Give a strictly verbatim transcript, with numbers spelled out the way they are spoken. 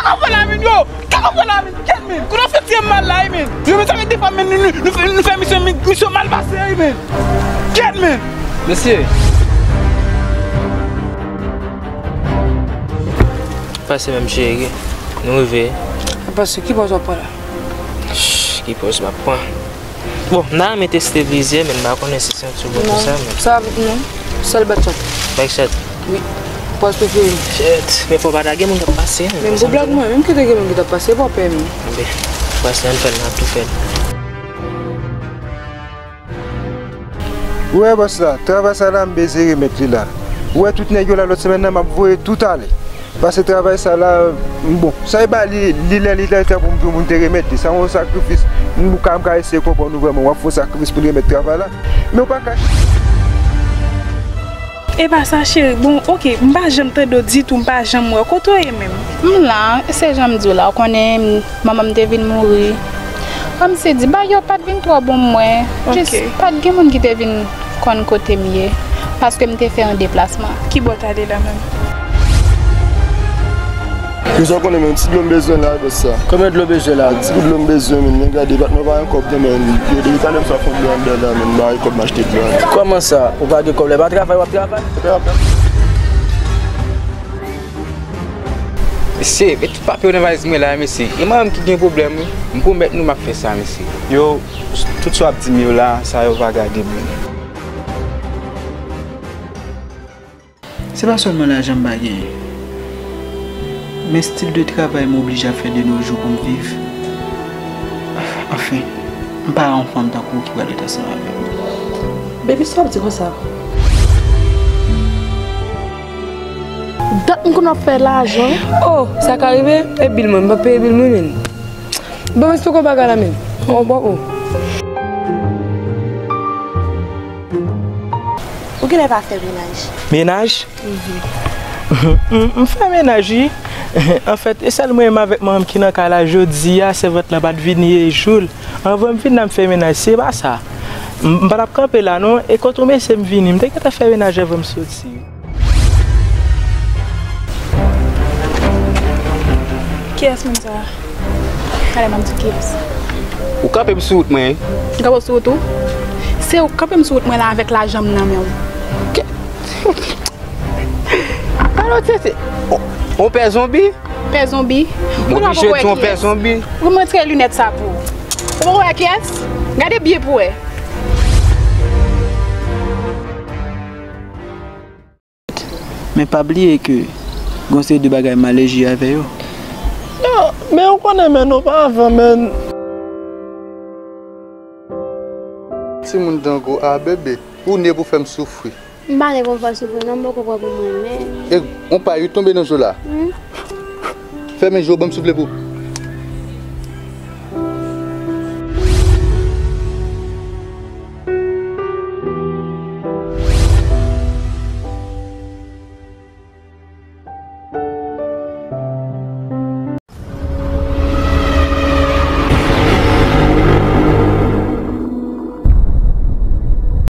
Anvan la, men, yo! Kèt anvan la, men! Kèt, men! Kote w fè ti mal la, men! Yo, men, sa fè de fwa, men, nou, nou, nou fè, nou fè misyon, mi-, misyon mal pase, men! Kèt, men! Mesye! Pase menm cheri. Nou rive. Pase ki pòz w ap pran la? Shh, ki pòz m ap pran? Bon, m ta renmen teste plizyè, men m pa konnen si se yon ti bon pou sa, men. Sa avèk nou. Sèl bèk chat. Bèk chat? Wi. Pòz prefere m. Shit, men fò pa ta gen moun k ap pase, men. Men gwo blag mwen, menm ki te gen moun ki t ap pase, pa pè m. Enben, pase ann fè l, n ap tou fè l. Ou wè bòs la, travay sa la m bezwen remèt li la. Ou wè tout nèg yo la lòt semèn nan, m ap voye tout ale. Pase travay sa la, bon, sa e ba li, li lè, li lè tan pou m, pou m te remèt li. Sa yon sakrifis, m ka, m ka eseye konprann ou vrèman, w ap fè yon sakrifis pou l remèt travay la. Men ou pa ka. E pa sa, cheri. Bon, oke, m pa janm tande w ditou, m pa janm wè w. Kote w ye menm? M la, se jan m di w la, w konnen manman m te vin mouri. Kòmsi di, bagay yo pa t vin twò bon pou mwen. Jis, pa t gen moun ki te vin konn kote m ye, paske m te fè yon deplasman. Ki bò w t ale la menm? Kisa w konnen, men ti dlo m bezwen la, bòs sa. Konbyen dlo w bezwen la? Ti dlo m bezwen, men, men gade, patnè w pa gen kòb nan men l. Yo, depi talè m sot fè dlo anndan la, men, m pa gen kòb m achte dlo a. Kòman sa? Ou pa gen kòb, lè pa travay, w ap travay? Mesye, met tout papye w nan valiz mwen la, mesye. E manman m ki gen pwoblèm, wi. M pwomèt nou m ap fè sa, mesye. Yo, tout sa w ap di m yo la, sa yo pa gade byen. Se pa sèlman lajan m pa genyen, men stil de travay m oblije ap fè de nos jours pou m viv. Anfen, m pa wè yon fanm tankou w ki pral ret ansanm avè m. Baby, sa w ap di konsa? Dat m konn ap fè lajan. Oh, sa ka rive? E bil mwen, m pa peye bil mwen, men. Bon, men se poko bagay la, men. Oh, bon, oh. Ou genlè pa fè menaj. Menaj? Mhm. M, m fè menaj, wi. Anfèt, e sèl mwen menm avèk manman m ki nan kay la jodi a, sèvant lan pa t vini e jou l. Anvan m vin la, m fè menaj, se pa sa. M, m pa t ap kanpe la, non. E kote w mesye m vini, m te gentan fè menaj anvan m soti. Kiyès moun sa a? Talè m ap di w kiyès. Ou kanpe m sou wout mwen, wi. M kanpe w sou wout ou? Se ou k kanpe m sou wout mwen la avèk lajan m nan men w. Ke-, alò, se, se, on, on pè zonbi? Pè zonbi? M oblije di on pè zonbi. Ou montre linèt sa pou ou. Ou poko wè kiyès? Gade byen pou w wè. Men pa bliye ke gon seri de bagay m alèji avè yo. Non, men ou konnen, men non, pa avan, men. Timoun tankou a, bebe, ou ne pou fè m soufri. M pa ne pou fè w soufri, non, m poko pran pou mwen, men. E, on pa, yo tonbe nan zo la. Hmm? Fèmen je w, ban m soufle pou.